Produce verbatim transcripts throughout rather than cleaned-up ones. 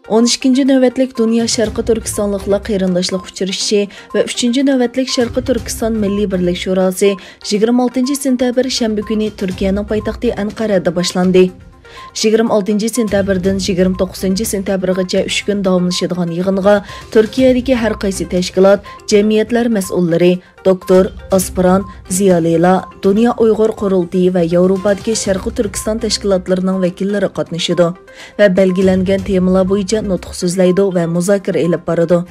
ئون ئىككىنچى نۆۋەتلىك دۇنيا شەرقىي تۈركىستانلىقلار قېرىنداشلىق ئۇچرىشىشى ۋە ئۈچىنچى نۆۋەتلىك شەرقىي تۈركىستان مىللىي بىرلىك شوراسى يىگىرمە ئالتىنچى سېنتەبىر شەنبە كۈنى تۈركىيەنىڭ پايتەختى ئەنقەرەدە باشلاندى. يىگىرمە ئالتىنچى سېنتەبىردىن يىگىرمە توققۇزىنچى سېنتەبىرغىچە ئۈچ كۈن داۋاملىشىدىغان يىغىنغا تۈركىيەدىكى ھەر قايسى تەشكىلات، جەمئىيەتلەر مەسئۇللىرى، دوكتور، ئاسپىرانت، زىيالىيلار، دۇنيا ئۇيغۇر قۇرۇلتىيى ۋە ياۋروپادىكى شەرقىي تۈركىستان تەشكىلاتلىرىنىڭ ۋەكىللىرى قاتنىشىدۇ ۋە بەلگىلەنگەن تېمىلار بويىچە نۇتۇق سۆزلەيدۇ ۋە مۇزاكىرە ئېلىپ بارىدۇ.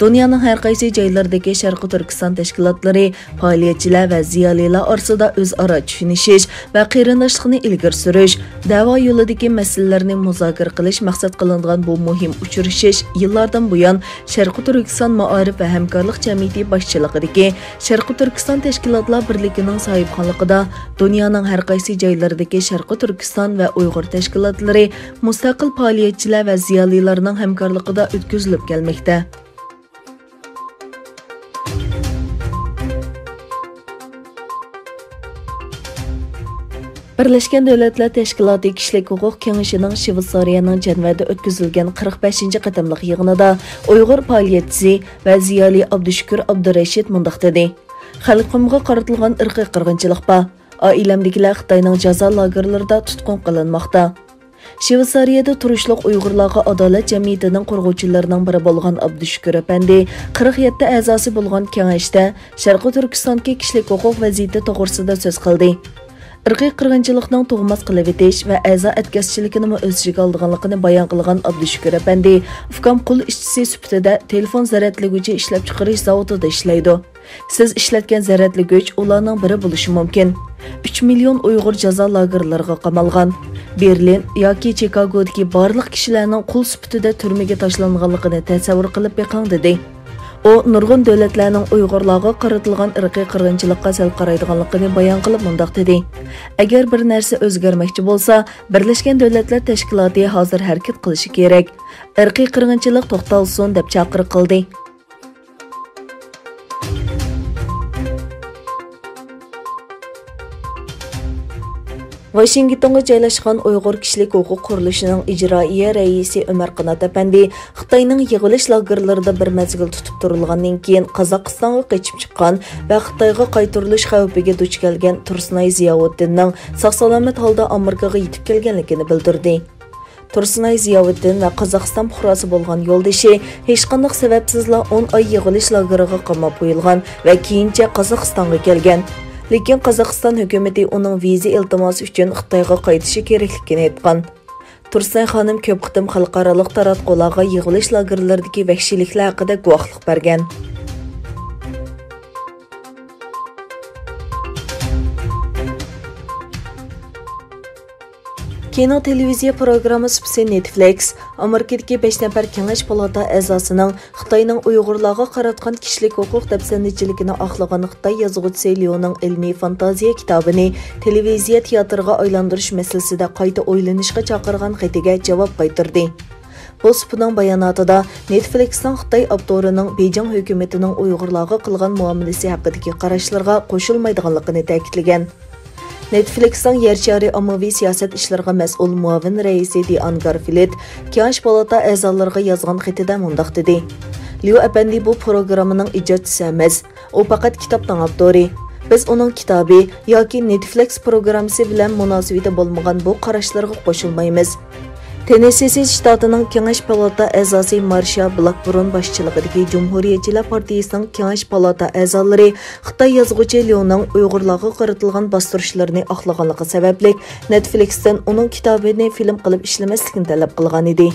دۇنيانىڭ ھەر قايسى جايلىرىدىكى شەرقىي تۈركىستان تەشكىلاتلىرى، پائالىيەتچىلەر ۋە زىيالىيلار ئارىسىدا ئۆزئارا چۈشىنىشىش ۋە قېرىنداشلىقنى ئىلگىرى سۈرۈش، دەۋا يولىدىكى مەسىلىلەرنى مۇزاكىرە قىلىش مەقسەت قىلىنىدىغان بۇ مۇھىم ئۇچرىشىش يىللاردىن بۇيان شەرقىي تۈركىستان مائارىپ ۋە ھەمكارلىق جەمئىيىتى باشچىلىقىدىكى شەرقىي تۈركىستان تەشكىلاتلار بىرلىكىنىڭ ساھىبخانلىقىدا دۇنيانىڭ ھەر قايسى جايلىرىدىكى شەرقىي تۈركىستان ۋە ئۇيغۇر تەشكىلاتلىرى، مۇستەقىل پائالىيەتچىلەر ۋە زىيالىيلارنىڭ ھەمكارلىقىدا ئۆتكۈزۈلۈپ كەلمەكتە. بىرلەشكەن دۆلەتلەر تەشكىلاتى كىشىلىك ھوقۇق كېڭىشىنىڭ شۋېتسارىيەنىڭ جەنۋەدە ئۆتكۈزۈلگەن قىرىق بەشىنچى قېتىملىق يىغىنىدا ئۇيغۇر پائالىيەتچىسى ۋە زىيالىي ئابدۇشۈكۈر ئابدۇرېشىت مۇنداق دېدى: «خەلقىمگە قارىتىلغان ئىرقىي قىرغىنچىلىق بار. ئائىلەمدىكىلەر خىتاينىڭ جازا لاگېرلىرىدا تۇتقۇن قىلىنماقتا.» شۋېتسارىيەدە تۇرۇشلۇق ئۇيغۇرلارغا ئادالەت جەمئىيىتىنىڭ قۇرغۇچىلىرىنىڭ بىرى بولغان ئابدۇشۈكۈر ئەپەندى قىرىق يەتتە ئەزاسى بولغان كېڭەشتە شەرقىي تۈركىستاندىكى كىشىلىك ھوقۇق ۋەزىيىتى توغرىسىدا سۆز قىلدى. ئىرقىي قىرغىنچىلىقنىڭ تۇغماس قىلىۋېتىش ۋە ئەزا ئەتكەسچىلىكىنىمۇ ئۆز ئىچىگە ئالىدىغانلىقىنى بايان قىلغان ئابدۇشۈكۈر ئەپەندى، ئۇكام قۇل ئىشچىسى سۈپىتىدە تېلېفون زەرەتلىگۈچى ئىشلەپچىقىرىش زاۋۇتىدا ئىشلەيدۇ. سىز ئىشلەتكەن زەرەتلىگۈچ ئۇلارنىڭ بىرى بولۇشى مۇمكىن. ئۈچ مىليون ئۇيغۇر جازا لاگېرلىرىغا قامالغان. بېرلىن ياكى چىكاگودىكى بارلىق كىشىلەرنىڭ قۇل سۈپىتىدە تۈرمىگە تاشلانغانلىقىنى تەسەۋۋۇر قىلىپ بېقىڭ، دېدى. ئۇ نۇرغۇن دۆلەتلەرنىڭ ئۇيغۇرلارغا قارىتىلغان ئىرقىي قىرغىنچىلىققا سەل قارايدىغانلىقىنى بايان قىلىپ مۇنداق دېدى: «ئەگەر بىر نەرسە ئۆزگەرمەكچى بولسا، بىرلەشكەن دۆلەتلەر تەشكىلاتى ھازىر ھەرىكەت قىلىشى كېرەك. ئىرقىي قىرغىنچىلىق توختالسۇن» دەپ چاقىرىق قىلدى. ۋاشىنگتونغا جايلاشقان ئۇيغۇر كىشىلىك ھوقۇق قۇرۇلۇشىنىڭ ئىجرائىيە رەئىسى ئۆمەر قانات ئەپەندى خىتاينىڭ يىغىۋېلىش لاگېرلىرىدا بىر مەزگىل تۇتۇپ تۇرۇلغاندىن كېيىن، قازاقىستانغا قېچىپ چىققان ۋە خىتايغا قايتۇرۇلۇش خەۋپىگە دۇچ كەلگەن تۇرسۇنئاي زىياۋۇددىننىڭ ساق-سالامەت ھالدا ئامېرىكىغا يېتىپ كەلگەنلىكىنى بىلدۈردى. تۇرسۇنئاي زىياۋۇددىن ۋە قازاقىستان پۇقراسى بولغان يولدىشى ھېچقانداق سەۋەبسىزلا ئون ئاي يىغىۋېلىش لاگېرىغا قاماپ قويۇلغان ۋە كېيىنچە قازاقىستانغا كەلگەن. لېكىن قازاقىستان ھۆكۈمىتى ئۇنىڭ ۋىزا ئىلتىماسى ئۈچۈن خىتايغا قايتىشى كېرەكلىكىنى ئېيتقان. تۇرسۇنئاي خانىم كۆپ قېتىم خەلقئارالىق تاراتقۇلارغا يىغىۋېلىش لاگېرلىرىدىكى ۋەھشىيلىكلەر ھەققىدە گۇۋاھلىق بەرگەن. كىنو تېلېۋىزىيە پروگرامما سۇپىسى نېتفلىكس ئامېرىكىدىكى بەش نەپەر كېڭەش پالاتا ئەزاسىنىڭ خىتاينىڭ ئۇيغۇرلارغا قاراتقان كىشىلىك ھوقۇق دەپسەندىچىلىكىنى ئاقلىغان خىتاي يازغۇچىسى ليۇنىڭ ئىلمىي فانتازىيە كىتابىنى تېلېۋىزىيە تىياتىرىغا ئايلاندۇرۇش مەسىلىسىدە قايتا ئويلىنىشقا چاقىرغان خېتىگە جاۋاب قايتۇردى. بۇ سۇپىنىڭ باياناتىدا نېتفلىكسنىڭ خىتاي ئاپتورىنىڭ بېيجىڭ ھۆكۈمىتىنىڭ ئۇيغۇرلارغا قىلغان مۇئامىلىسى ھەققىدىكى قاراشلىرىغا قوشۇلمايدىغانلىقىنى تەكىتلىگەن. نېتفلىكسنىڭ يەر شارى ئاممىۋى سىياسەت ئىشلىرىغا مەسئۇل مۇئاۋىن رەئىسى دىئان گارفىلد كېڭەش پالاتا ئەزالىرىغا يازغان خېتىدە مۇنداق دېدى: «ليۇ ئەپەندى بۇ پروگراممىنىڭ ئىجادچىسى ئەمەس، ئۇ پەقەت كىتابنىڭ ئاپتورى. بىز ئۇنىڭ كىتابى ياكى نېتفلىكس پروگراممىسى بىلەن مۇناسىۋىتى بولمىغان بۇ قاراشلىرىغا قوشۇلمايمىز.» تېننېسسى شتاتىنىڭ كېڭەش پالاتا ئەزاسى مارشا بلاكبۇرن باشچىلىقىدىكى جۇمھۇرىيەتچىلەر پارتىيىسىنىڭ كېڭەش پالاتا ئەزالىرى خىتاي يازغۇچى ليۇنىڭ ئۇيغۇرلارغا قارىتىلغان باستۇرۇشلىرىنى ئاقلىغانلىقى سەۋەبلىك نېتفلىكستىن ئۇنىڭ كىتابىنى فىلىم قىلىپ ئىشلىمەسلىكنى تەلەپ قىلغانىدى.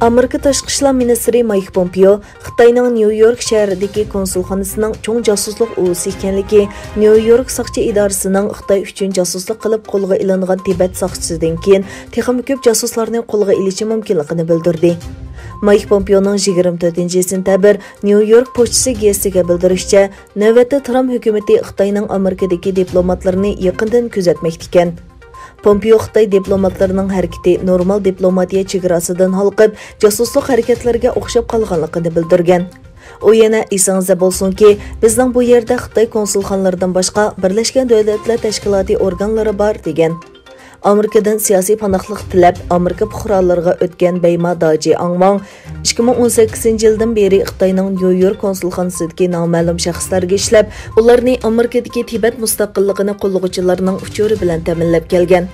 ئامېرىكا تاشقى ئىشلار مىنىستىرى مايك پومپېئو خىتاينىڭ نيۇ يورك شەھىرىدىكى كونسۇلخانىسىنىڭ چوڭ جاسۇسلۇق ئۇۋىسى ئىكەنلىكى، نيۇ يورك ساقچى ئىدارىسىنىڭ خىتاي ئۈچۈن جاسۇسلۇق قىلىپ قولغا ئېلىنغان تىبەت ساقچىسىدىن كېيىن تېخىمۇ كۆپ جاسۇسلارنى قولغا ئېلىشى مۇمكىنلىقىنى بىلدۈردى. مايك پومپېئونىڭ يىگىرمە تۆتىنچى سېنتەبىر نيۇ يورك پوچتىسى گېزىتىگە بىلدۈرۈشىچە، نۆۋەتتە ترامپ ھۆكۈمىتى خىتاينىڭ ئامېرىكىدىكى دىپلوماتلىرىنى يېقىندىن كۆزەتمەكتىكەن. پومپېئو خىتاي دىپلوماتلىرىنىڭ ھەرىكىتى نورمال دىپلوماتىيە چېگراسىدىن ھالقىپ، جاسۇسلۇق ھەرىكەتلىرىگە ئوخشاپ قالغانلىقىنى بىلدۈرگەن. ئۇ يەنە ئېسىڭىزدە بولسۇنكى، بىزنىڭ بۇ يەردە خىتاي كونسۇلخانىلىرىدىن باشقا بىرلەشكەن دۆلەتلەر تەشكىلاتى ئورگانلىرى بار، دېگەن. ئامېرىكىدىن سىياسىي پاناھلىق تىلەپ، ئامېرىكا پۇقرالىرىغا ئۆتكەن بەيما داجى ئاڭۋاڭ ئىككى مىڭ ئون سەككىزىنچى يىلدىن بېرى خىتاينىڭ نيۇ يورك كونسۇلخانىسىدىكى نامەلۇم شەخسلەرگە ئىشلەپ، ئۇلارنى ئامېرىكىدىكى تىبەت مۇستەقىللىقىنى قوللىغۇچىلارنىڭ ئۇچۇرى بىلەن تەمىنلەپ كەلگەن.